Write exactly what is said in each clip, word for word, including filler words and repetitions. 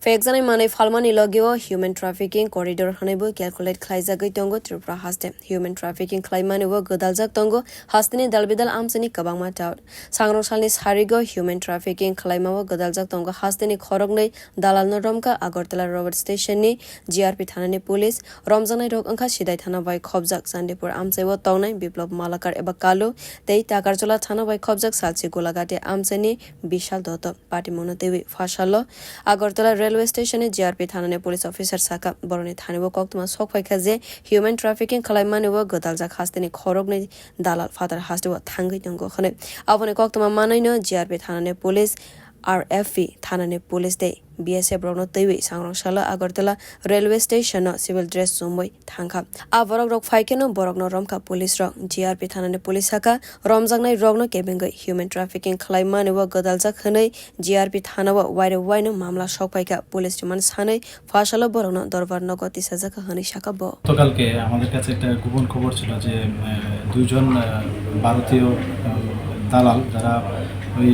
Phekjaknai manwi phalmani logio human trafficking corridor hwnwibo calculate khlaijagwi tongo Tripura haste. Human trafficking khlaimani o gwdaljak tongo hasteni dalbidal amchaini kwbangma tout. Sangrong salni sarigo human trafficking khlaimao gwdaljak tongo hasteni khoroknwi dalalno romkha Agartala Road Station ni G R P thanani police. Romjaknai rok wngkha Sidai thana bai khobjak Chandipur amchaio tongnai Biplab Malakar eba Kalu tei Takarjala thana bai khobjak Salchi Golagati amchaini Bishal Dotto. Patimungno twiwi phasalo Agartala railway station ni G R P thanani police officer sakha, borokni thani o koktwma sok phaikha je human trafficking khlaimani o gwdaljak hasteni khoroknwi dalal phatar hasteo thangwi tongo hwnwi. Aboni koktwma manwino G R P thanani police, R F P thanani police tei B S F rokno twiwi sangrong salo Agartala railway station no civil dress chumwi thangkha. A borok rok phaikheno borokno romkha police rok. G R P thanani police sakha, romjaknai rokno kebengwi human trafficking khlai mani o gwdaljak hwnwi G R P thana o waire waino mamla sok phaikha. Police rwmani sanwi phasalo borokno dorbar nogo tisajak hwnwi sakha bo. গতকালকে আমাদের কাছে একটা গোপন খবর ছিল যে, আহ, দুইজন, আহ, ভারতীয়, আহ, দালাল, যারা ওই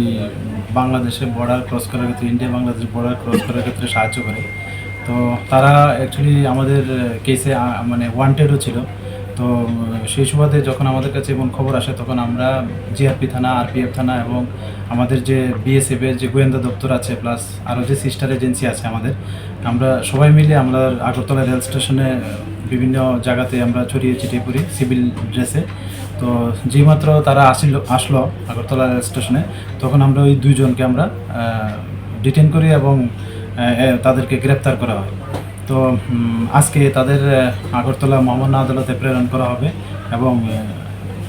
বাংলাদেশে বর্ডার ক্রস করার ক্ষেত্রে, ইন্ডিয়া বাংলাদেশ বর্ডার ক্রস করার ক্ষেত্রে সাহায্য করে। তো তারা অ্যাকচুয়ালি আমাদের, আহ, কেসে, আহ, মানে ওয়ান্টেডও ছিল। তো, উম, সেই সুবাদে যখন আমাদের কাছে এমন খবর আসে, তখন আমরা জি আর পি থানা, আর পি এফ থানা এবং আমাদের যে বি এস এফ এর যে গোয়েন্দা দপ্তর আছে, প্লাস আরও যে সিস্টার এজেন্সি আছে আমাদের, আমরা সবাই মিলে আমরা আগরতলা রেল স্টেশনে বিভিন্ন জায়গাতে আমরা ছড়িয়ে ছিটিয়ে পড়ি সিভিল ড্রেসে। তো যেইমাত্র তারা আসিল, আসলো আগরতলা রেল স্টেশনে, তখন আমরা ওই দুইজনকে আমরা, আহ, ডিটেইন করি এবং, আহ, এ, তাদেরকে গ্রেপ্তার করা হয়। তো, উম, আজকে তাদের, আহ, আগরতলা মহামান্য আদালতে প্রেরণ করা হবে এবং, আহ,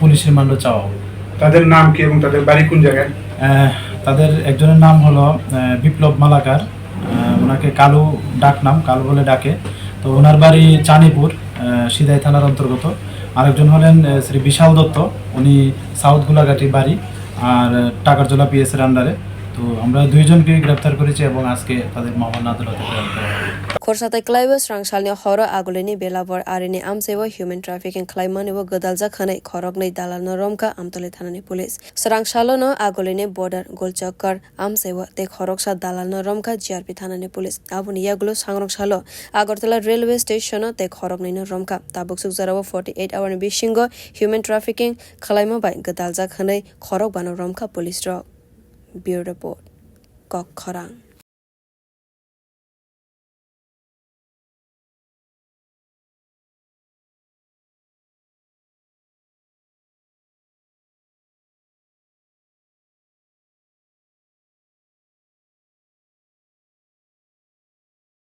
পুলিশ রিমান্ডও চাওয়া হবে। তাদের নাম কি এবং তাদের বাড়ি কোন জায়গায়? আহ, তাদের একজনের নাম হলো, আহ, বিপ্লব মালাকার, আহ, ওনাকে কালু ডাক নাম, কালু বলে ডাকে। তো ওনার বাড়ি চানিপুর, আহ, সিদাই থানার অন্তর্গত। আরেকজন হলেন, আহ, শ্রী বিশাল দত্ত, উনি সাউথ গোলাঘাটি বাড়ি, আর, আহ, টাকারজলা পি এস এর আন্ডারে। তো আমরা দুইজনকে গ্রেপ্তার করেছি এবং আজকে তাদের মহামান্য আদালতে প্রেরণ করা হবে। Khorsa tei kwlaibo srang salni horo agulini belabor arini amchaio human trafficking khlaimani o gwdaljak hwnwi khoroknwi dalalno romkha Amtoli thanani police. Srang salono agulini border Golchakar amchaio tei khoroksa dalalno romkha G R P thanani police. Aboni yagulo sangrong salo Agartala railway stationo tei khoroknwino romkha. Tabuk suk jorao forty eight hour ni bisingo human trafficking khwlaima bai gwdaljak hwnwi khorokbano romkha police rok. Bureau Report, Kok Khorang.